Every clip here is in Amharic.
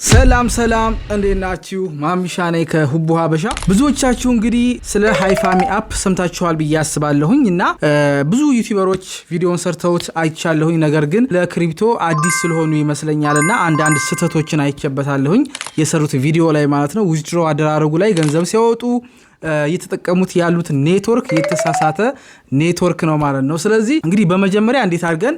ሰላም ሰላም፣ እንዴት ናችሁ? ማሚሻ ነኝ ከሁቡ ሀበሻ። ብዙዎቻችሁ እንግዲህ ስለ ሃይፋሚ app ሰምታችኋል ብዬ አስባለሁኝ እና ብዙ YouTuber ኦች ቪዲዮን ሰርተውት አይቻለሁኝ። ነገር ግን ለ crypto አዲስ ስለሆኑ ይመስለኛል እና አንዳንድ ስህተቶችን አይቼበታለሁኝ የሰሩት ቪዲዮ ላይ ማለት ነው። Withdraw አደራረጉ ላይ ገንዘብ ሲያወጡ እየተጠቀሙት ያሉት ኔትወርክ የተሳሳተ ኔትወርክ ነው ማለት ነው። ስለዚህ እንግዲህ በመጀመሪያ እንዴት አድርገን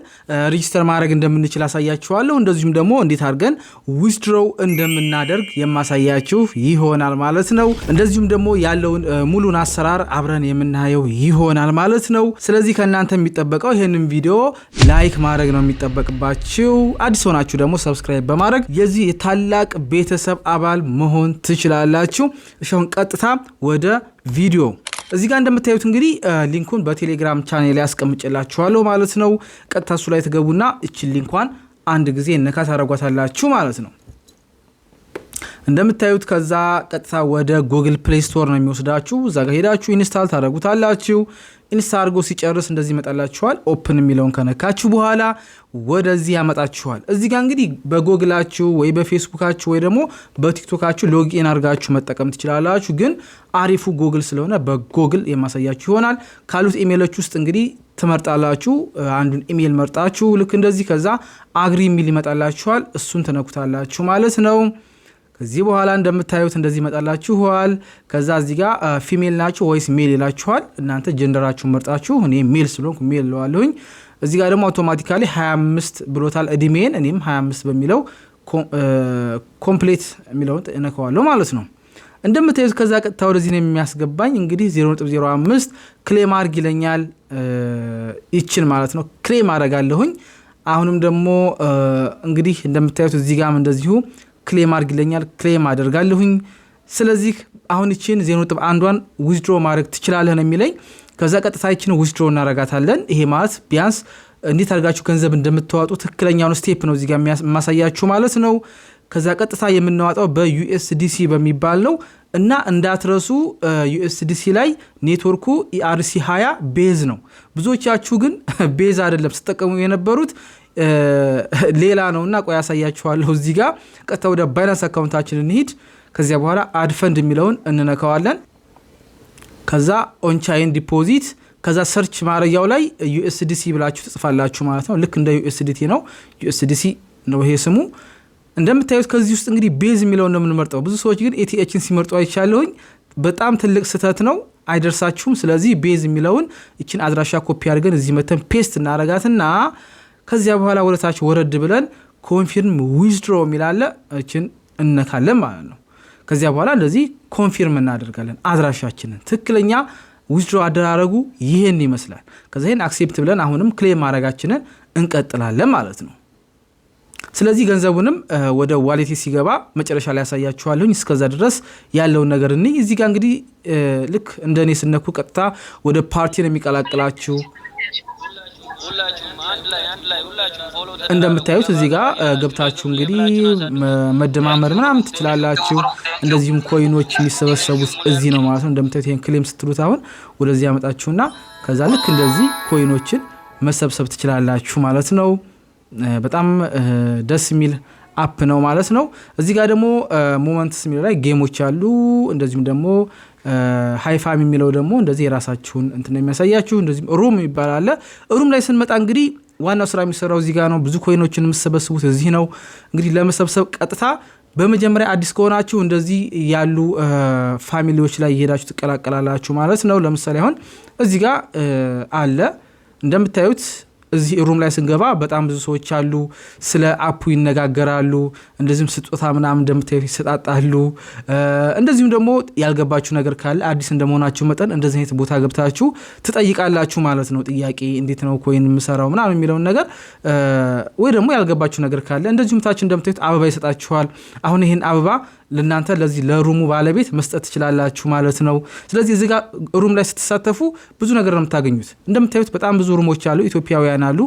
register ማድረግ እንደምንችል አሳያችኋለሁ። እንደዚሁም ደግሞ እንዴት አድርገን withdraw እንደምናደርግ የማሳያችሁ ይሆናል ማለት ነው። እንደዚሁም ደግሞ ያለውን ሙሉን አሰራር አብረን የምናየው ይሆናል ማለት ነው። ስለዚህ ከእናንተ የሚጠበቀው ይህንን ቪዲዮ like ማድረግ ነው የሚጠበቅባችሁ። አዲስ ሆናችሁ ደግሞ subscribe በማድረግ የዚህ የታላቅ ቤተሰብ አባል መሆን ትችላላችሁ። እሺ አሁን ቀጥታ ወደ ቪዲዮ። እዚህ ጋር እንደምታዩት እንግዲህ link ኡን በቴሌግራም ቻኔል ላይ አስቀምጬላችኋለሁ ማለት ነው። ቀጥታ እሱ ላይ ትገቡና እችን link ኳን አንድ ጊዜ ነካ ታደርጓታላችሁ ማለት ነው። እንደምታዩት ከዛ ቀጥታ ወደ Google Play Store ነው የሚወስዳችሁ። እዛ ጋር ሄዳችሁ install ታደርጉታላችሁ። Install አድርጎ ሲጨርስ እንደዚህ ይመጣላችኋል። Open የሚለውን ከነካችሁ በኋላ ወደዚህ ያመጣችኋል። እዚህ ጋር እንግዲህ በጎግላችሁ ወይ በፌስቡካችሁ ወይ ደግሞ በቲክቶካችሁ login አድርጋችሁ መጠቀም ትችላላችሁ። ግን አሪፉ ጎግል ስለሆነ በጎግል የማሳያችሁ ይሆናል። ካሉት ኢሜሎች ውስጥ እንግዲህ ትመርጣላችሁ። አንዱን ኢሜል መርጣችሁ ልክ እንደዚህ ከዛ agree የሚል ይመጣላችኋል። እሱን ትነኩታላችሁ ማለት ነው። ከዚህ በኋላ እንደምታዩት እንደዚህ ይመጣላችኋል። ከዛ እዚህ ጋር female ናችሁ ወይስ male ይላችኋል። እናንተ gender ኣችሁን መርጣችሁ እኔ male ስለሆንኩ male እለዋለሁኝ። እዚህ ጋር ደግሞ automatically 25 ብሎታል እድሜን። እኔም 25 በሚለው complete የሚለውን እነካዋለሁ ማለት ነው። እንደምታዩት ከዛ ቀጥታ ወደዚህ ነው የሚያስገባኝ። እንግዲህ 0.05 claim አርግ ይለኛል። ይችን ማለት ነው claim አረጋለሁኝ። አሁንም ደግሞ እንግዲህ እንደምታዩት እዚህ ጋርም እንደዚሁ claim አድርግ ይለኛል። Claim አደርጋለሁኝ። ስለዚህ አሁን ይችን 0.1ን withdraw ማድረግ ትችላለህ ነው የሚለኝ። ከዛ ቀጥታ ይችን withdraw እናረጋታለን። ይሄ ማለት ቢያንስ እንዴት አድርጋችሁ ገንዘብ እንደምታወጡ ትክክለኛውን step ነው እዚጋ የማሳያችሁ ማለት ነው። ከዛ ቀጥታ የምናወጣው በ USDC በሚባል ነው እና እንዳትረሱ USDC ላይ network ኡ ERC 20 base ነው። ብዙዎቻችሁ ግን base አይደለም ስትጠቀሙ የነበሩት፣ ሌላ ነው እና ቆይ ያሳያችኋለሁ። እዚህ ጋር ቀጥታ ወደ Binance account ኣችን እንሂድ። ከዚያ በኋላ add fund የሚለውን እንነካዋለን። ከዛ on-chain deposit፣ ከዛ search ማድረጊያው ላይ USDC ብላችሁ ትጽፋላችሁ ማለት ነው። ልክ እንደ USDT ነው፣ USDC ነው ይሄ ስሙ። እንደምታዩት ከዚህ ውስጥ እንግዲህ base የሚለውን ነው የምንመርጠው። ብዙ ሰዎች ግን ETH ን ሲመርጡ አይቻለሁኝ። በጣም ትልቅ ስህተት ነው፣ አይደርሳችሁም። ስለዚህ base የሚለውን ይችን አድራሻ ኮፒ አድርገን እዚህ መተን paste እናረጋትና ከዚያ በኋላ ወደታች ወረድ ብለን confirm withdraw የሚል አለ፣ እችን እነካለን ማለት ነው። ከዚያ በኋላ እንደዚህ confirm እናደርጋለን አድራሻችንን። ትክክለኛ withdraw አደራረጉ ይህን ይመስላል። ከዛ ይህን accept ብለን አሁንም claim ማድረጋችንን እንቀጥላለን ማለት ነው። ስለዚህ ገንዘቡንም ወደ wallet ኤ ሲገባ መጨረሻ ላይ ያሳያችኋለሁኝ። እስከዛ ድረስ ያለውን ነገር እኔ እዚህ ጋር እንግዲህ ልክ እንደ እኔ ስነኩ ቀጥታ ወደ ፓርቲ ነው የሚቀላቅላችሁ። እንደምታዩት እዚህ ጋር ገብታችሁ እንግዲህ መደማመር ምናምን ትችላላችሁ። እንደዚሁም coin ኦች የሚሰበሰቡት እዚህ ነው ማለት ነው። እንደምታዩት ይሄን claim ስትሉት አሁን ወደዚህ ያመጣችሁና ከዛ ልክ እንደዚህ coin ኦችን መሰብሰብ ትችላላችሁ ማለት ነው። በጣም ደስ የሚል app ነው ማለት ነው። እዚህ ጋር ደግሞ moments የሚለው ላይ game ኦች አሉ። እንደዚሁም ደግሞ ሃይፋም የሚለው ደግሞ እንደዚህ የራሳችሁን እንትን ነው የሚያሳያችሁ። እንደዚሁም room የሚባል አለ። Room ላይ ስንመጣ እንግዲህ ዋናው ስራ የሚሰራው እዚህ ጋር ነው። ብዙ coin ኦችን የምትሰበስቡት እዚህ ነው። እንግዲህ ለመሰብሰብ ቀጥታ በመጀመሪያ አዲስ ከሆናችሁ እንደዚህ ያሉ family ዎች ላይ እየሄዳችሁ ትቀላቀላላችሁ ማለት ነው። ለምሳሌ አሁን እዚህ ጋር አለ። እንደምታዩት እዚህ room ላይ ስንገባ በጣም ብዙ ሰዎች አሉ። ስለ app ኡ ይነጋገራሉ። እንደዚሁም ስጦታ ምናምን እንደምታዩት ይሰጣጣሉ። እንደዚሁም ደግሞ ያልገባችሁ ነገር ካለ አዲስ እንደመሆናችሁ መጠን እንደዚህ አይነት ቦታ ገብታችሁ ትጠይቃላችሁ ማለት ነው። ጥያቄ እንዴት ነው coin የምሰራው ምናምን የሚለውን ነገር ወይ ደግሞ ያልገባችሁ ነገር ካለ እንደዚሁም ታች እንደምታዩት አበባ ይሰጣችኋል። አሁን ይህን አበባ ለእናንተ ለዚህ ለ room ኡ ባለቤት መስጠት ትችላላችሁ ማለት ነው። ስለዚህ እዚህ ጋር room ላይ ስትሳተፉ ብዙ ነገር ነው የምታገኙት። እንደምታዩት በጣም ብዙ room ኦች አሉ። ኢትዮጵያውያን አሉ፣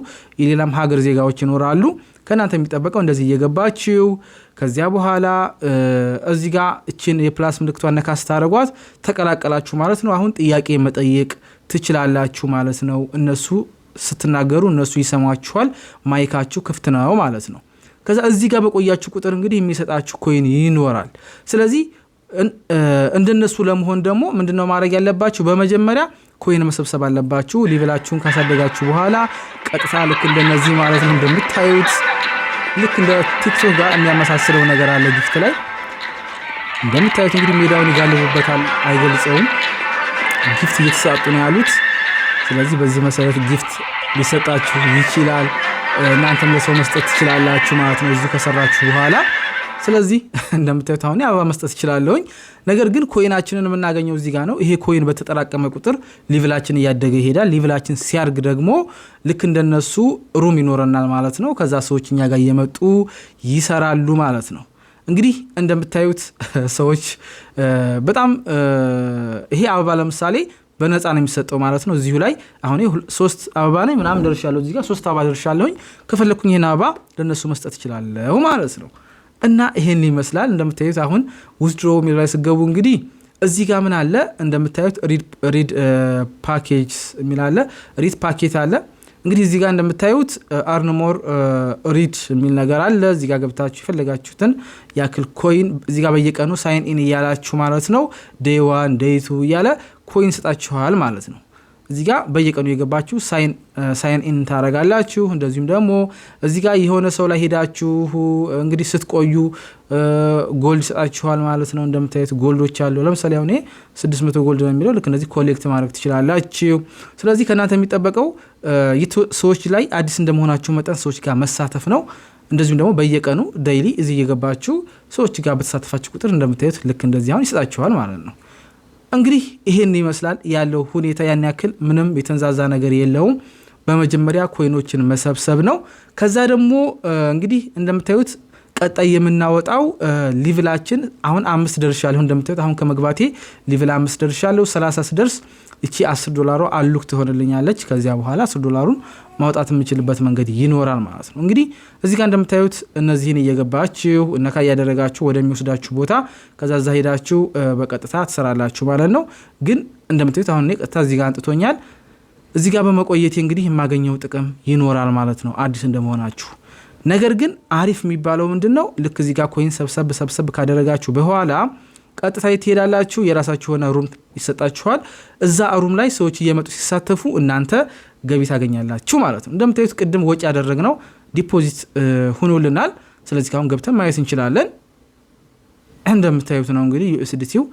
የሌላም ሀገር ዜጋዎች ይኖራሉ። ከእናንተ የሚጠበቀው እንደዚህ እየገባችሁ ከዚያ በኋላ እዚህ ጋር እችን የ plus ምልክቷን ነካ ስታደርጓት ተቀላቀላችሁ ማለት ነው። አሁን ጥያቄ መጠየቅ ትችላላችሁ ማለት ነው። እነሱ ስትናገሩ እነሱ ይሰሟችኋል። Mic ኣችሁ ክፍት ነው ማለት ነው። ከዛ እዚህ ጋር በቆያችሁ ቁጥር እንግዲህ የሚሰጣችሁ coin ይኖራል። ስለዚህ እንደነሱ ለመሆን ደግሞ ምንድነው ማድረግ ያለባችሁ? በመጀመሪያ coin መሰብሰብ አለባችሁ። Level ኣችሁን ካሳደጋችሁ በኋላ ቀጥታ ልክ እንደነዚህ ማለት ነው፣ እንደምታዩት ልክ እንደ ቲክቶክ ጋር የሚያመሳስለው ነገር አለ gift ላይ። እንደምታዩት እንግዲህ ሜዳውን ይጋልቡበታል፣ አይገልጸውም። Gift እየተሰጡ ነው ያሉት። ስለዚህ በዚህ መሰረት gift ሊሰጣችሁ ይችላል። እናንተም ለሰው መስጠት ትችላላችሁ ማለት ነው እዚሁ ከሰራችሁ በኋላ። ስለዚህ እንደምታዩት አሁን አበባ መስጠት እችላለሁኝ። ነገር ግን coin ኣችንን የምናገኘው እዚህ ጋር ነው። ይሄ coin በተጠራቀመ ቁጥር level ኣችን እያደገ ይሄዳል። Level ኣችን ሲያድግ ደግሞ ልክ እንደነሱ room ይኖረናል ማለት ነው። ከዛ ሰዎች እኛ ጋር እየመጡ ይሰራሉ ማለት ነው። እንግዲህ እንደምታዩት ሰዎች በጣም፣ ይሄ አበባ ለምሳሌ በነፃ ነው የሚሰጠው ማለት ነው። እዚሁ ላይ አሁን ሶስት አበባ ላይ ምናምን ደርሻለሁ። እዚህ ጋር ሶስት አበባ ደርሻለሁኝ። ከፈለግኩኝ ይህን አበባ ለእነሱ መስጠት እችላለሁ ማለት ነው። እና ይሄን ይመስላል። እንደምታዩት አሁን withdraw የሚል ላይ ስገቡ እንግዲህ እዚህ ጋር ምን አለ? እንደምታዩት red package የሚል አለ፣ red packet አለ። እንግዲህ እዚህ ጋር እንደምታዩት earn more red የሚል ነገር አለ። እዚህ ጋር ገብታችሁ የፈለጋችሁትን ያክል coin እዚህ ጋር በየቀኑ sign in እያላችሁ ማለት ነው፣ day 1፣ day 2 እያለ coin ይሰጣችኋል ማለት ነው። እዚህ ጋር በየቀኑ የገባችሁ sign in ታደርጋላችሁ። እንደዚሁም ደግሞ እዚህ ጋር የሆነ ሰው ላይ ሄዳችሁ እንግዲህ ስትቆዩ gold ይሰጣችኋል ማለት ነው። እንደምታዩት gold ኦች አሉ። ለምሳሌ አሁን 600 gold ነው የሚለው፣ ልክ እንደዚህ collect ማድረግ ትችላላችሁ። ስለዚህ ከእናንተ የሚጠበቀው ሰዎች ላይ አዲስ እንደመሆናችሁ መጠን ሰዎች ጋር መሳተፍ ነው። እንደዚሁም ደግሞ በየቀኑ daily እዚህ እየገባችሁ ሰዎች ጋር በተሳተፋችሁ ቁጥር እንደምታዩት ልክ እንደዚህ አሁን ይሰጣችኋል ማለት ነው። እንግዲህ ይሄን ይመስላል ያለው ሁኔታ። ያን ያክል ምንም የተንዛዛ ነገር የለውም። በመጀመሪያ coin ኦችን መሰብሰብ ነው። ከዛ ደግሞ እንግዲህ እንደምታዩት ቀጣይ የምናወጣው level ኣችን አሁን 5 ደርሻለሁ። እንደምታዩት አሁን ከመግባቴ level 5 ደርሻለሁ። 30 ስደርስ እቺ 10 ዶላሯ unlock ትሆንልኛለች። ከዚያ በኋላ 10 ዶላሩን ማውጣት የምችልበት መንገድ ይኖራል ማለት ነው። እንግዲህ እዚህ ጋር እንደምታዩት እነዚህን እየገባችሁ እነካ እያደረጋችሁ ወደሚወስዳችሁ ቦታ፣ ከዛ እዛ ሄዳችሁ በቀጥታ ትሰራላችሁ ማለት ነው። ግን እንደምታዩት አሁን እኔ ቀጥታ እዚህ ጋር አንጥቶኛል። እዚህ ጋር በመቆየቴ እንግዲህ የማገኘው ጥቅም ይኖራል ማለት ነው አዲስ እንደመሆናችሁ። ነገር ግን አሪፍ የሚባለው ምንድን ነው? ልክ እዚህ ጋር coin ሰብሰብ ሰብሰብ ካደረጋችሁ በኋላ ቀጥታ ትሄዳላችሁ። የራሳችሁ የሆነ room ይሰጣችኋል። እዛ room ላይ ሰዎች እየመጡ ሲሳተፉ እናንተ ገቢ ታገኛላችሁ ማለት ነው። እንደምታዩት ቅድም ወጪ ያደረግነው deposit ሆኖልናል። ስለዚህ ካሁን ገብተን ማየት እንችላለን። እንደምታዩት ነው እንግዲህ USDT ው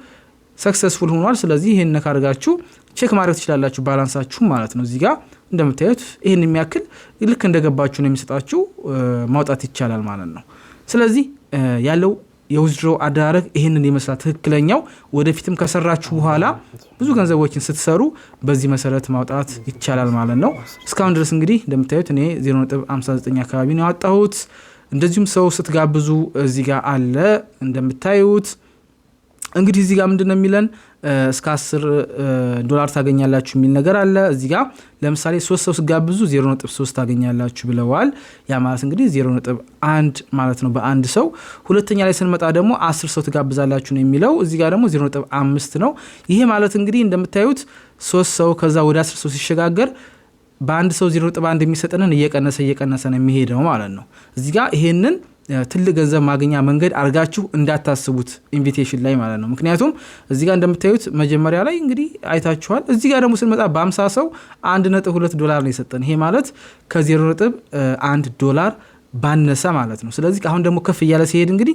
successful ሆኗል። ስለዚህ ይህን ነካ አድርጋችሁ check ማድረግ ትችላላችሁ balance ኣችሁ ማለት ነው። እዚህ ጋር እንደምታዩት ይህን የሚያክል ልክ እንደገባችሁ ነው የሚሰጣችሁ፣ ማውጣት ይቻላል ማለት ነው። ስለዚህ ያለው የ withdraw አደራረግ ይህንን ይመስላል ትክክለኛው። ወደፊትም ከሰራችሁ በኋላ ብዙ ገንዘቦችን ስትሰሩ በዚህ መሰረት ማውጣት ይቻላል ማለት ነው። እስካሁን ድረስ እንግዲህ እንደምታዩት እኔ 0.59 አካባቢ ነው ያወጣሁት። እንደዚሁም ሰው ስትጋብዙ እዚህ ጋር አለ። እንደምታዩት እንግዲህ እዚህ ጋር ምንድን ነው የሚለን? እስከ 10 ዶላር ታገኛላችሁ የሚል ነገር አለ። እዚህ ጋር ለምሳሌ ሶስት ሰው ስትጋብዙ 0.3 ታገኛላችሁ ብለዋል። ያ ማለት እንግዲህ 0.1 ማለት ነው በአንድ ሰው። ሁለተኛ ላይ ስንመጣ ደግሞ 10 ሰው ትጋብዛላችሁ ነው የሚለው። እዚህ ጋር ደግሞ 0.5 ነው። ይሄ ማለት እንግዲህ እንደምታዩት ሶስት ሰው ከዛ ወደ 10 ሰው ሲሸጋገር በአንድ ሰው 0.1 የሚሰጠንን እየቀነሰ እየቀነሰ ነው የሚሄደው ማለት ነው። እዚህ ጋር ይሄንን ትልቅ ገንዘብ ማግኛ መንገድ አድርጋችሁ እንዳታስቡት invitation ላይ ማለት ነው። ምክንያቱም እዚህ ጋር እንደምታዩት መጀመሪያ ላይ እንግዲህ አይታችኋል። እዚህ ጋር ደግሞ ስንመጣ በ50 ሰው 1.2 ዶላር ነው የሰጠን። ይሄ ማለት ከ0.1 ዶላር ባነሰ ማለት ነው። ስለዚህ አሁን ደግሞ ከፍ እያለ ሲሄድ እንግዲህ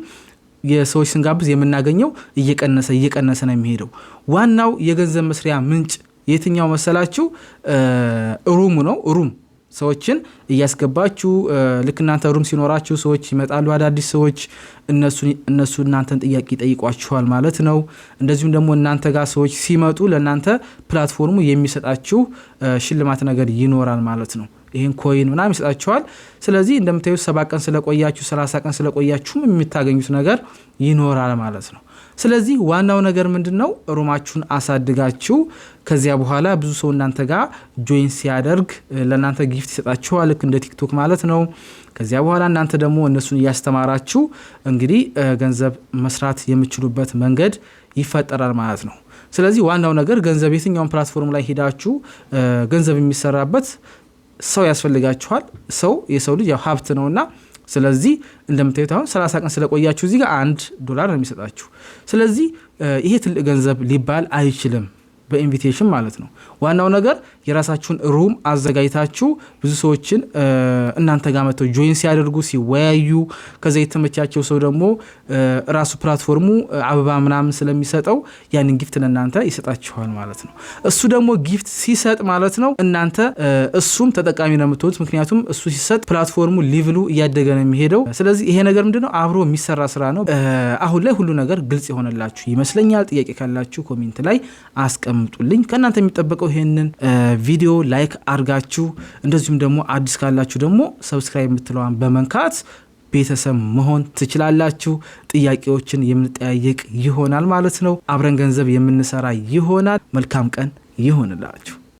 የሰዎች ስንጋብዝ የምናገኘው እየቀነሰ እየቀነሰ ነው የሚሄደው። ዋናው የገንዘብ መስሪያ ምንጭ የትኛው መሰላችሁ? Room ኡ ነው። Room ሰዎችን እያስገባችሁ፣ ልክ እናንተ room ሲኖራችሁ ሰዎች ይመጣሉ፣ አዳዲስ ሰዎች፣ እነሱ እናንተን ጥያቄ ይጠይቋችኋል ማለት ነው። እንደዚሁም ደግሞ እናንተ ጋር ሰዎች ሲመጡ ለእናንተ platform ኡ የሚሰጣችሁ ሽልማት ነገር ይኖራል ማለት ነው። ይህን coin ምናምን ይሰጣችኋል። ስለዚህ እንደምታዩት 7 ቀን ስለቆያችሁ፣ 30 ቀን ስለቆያችሁም የምታገኙት ነገር ይኖራል ማለት ነው። ስለዚህ ዋናው ነገር ምንድን ነው? Room ኣችሁን አሳድጋችሁ ከዚያ በኋላ ብዙ ሰው እናንተ ጋር join ሲያደርግ ለእናንተ gift ይሰጣችኋል፣ ልክ እንደ ቲክቶክ ማለት ነው። ከዚያ በኋላ እናንተ ደግሞ እነሱን እያስተማራችሁ እንግዲህ ገንዘብ መስራት የምትችሉበት መንገድ ይፈጠራል ማለት ነው። ስለዚህ ዋናው ነገር ገንዘብ የትኛውን platform ላይ ሄዳችሁ ገንዘብ የሚሰራበት ሰው ያስፈልጋችኋል። ሰው የሰው ልጅ ያው ሀብት ነውና ስለዚህ እንደምታዩት አሁን 30 ቀን ስለቆያችሁ እዚህ ጋር $1 ነው የሚሰጣችሁ። ስለዚህ ይሄ ትልቅ ገንዘብ ሊባል አይችልም በ invitation ማለት ነው። ዋናው ነገር የራሳችሁን room አዘጋጅታችሁ ብዙ ሰዎችን እናንተ ጋር መጥተው join ሲያደርጉ፣ ሲወያዩ፣ ከዛ የተመቻቸው ሰው ደግሞ ራሱ platform ኡ አበባ ምናምን ስለሚሰጠው ያንን gift ለእናንተ ይሰጣችኋል ማለት ነው። እሱ ደግሞ gift ሲሰጥ ማለት ነው እናንተ እሱም ተጠቃሚ ነው የምትሆኑት። ምክንያቱም እሱ ሲሰጥ platform ኡ level ኡ እያደገ ነው የሚሄደው። ስለዚህ ይሄ ነገር ምንድነው አብሮ የሚሰራ ስራ ነው። አሁን ላይ ሁሉ ነገር ግልጽ የሆነላችሁ ይመስለኛል። ጥያቄ ካላችሁ comment ላይ አስቀምጡልኝ። ከእናንተ የሚጠበቀው ይሄንን ቪዲዮ like አድርጋችሁ እንደዚሁም ደግሞ አዲስ ካላችሁ ደግሞ subscribe የምትለዋን በመንካት ቤተሰብ መሆን ትችላላችሁ። ጥያቄዎችን የምንጠያየቅ ይሆናል ማለት ነው። አብረን ገንዘብ የምንሰራ ይሆናል። መልካም ቀን ይሆንላችሁ።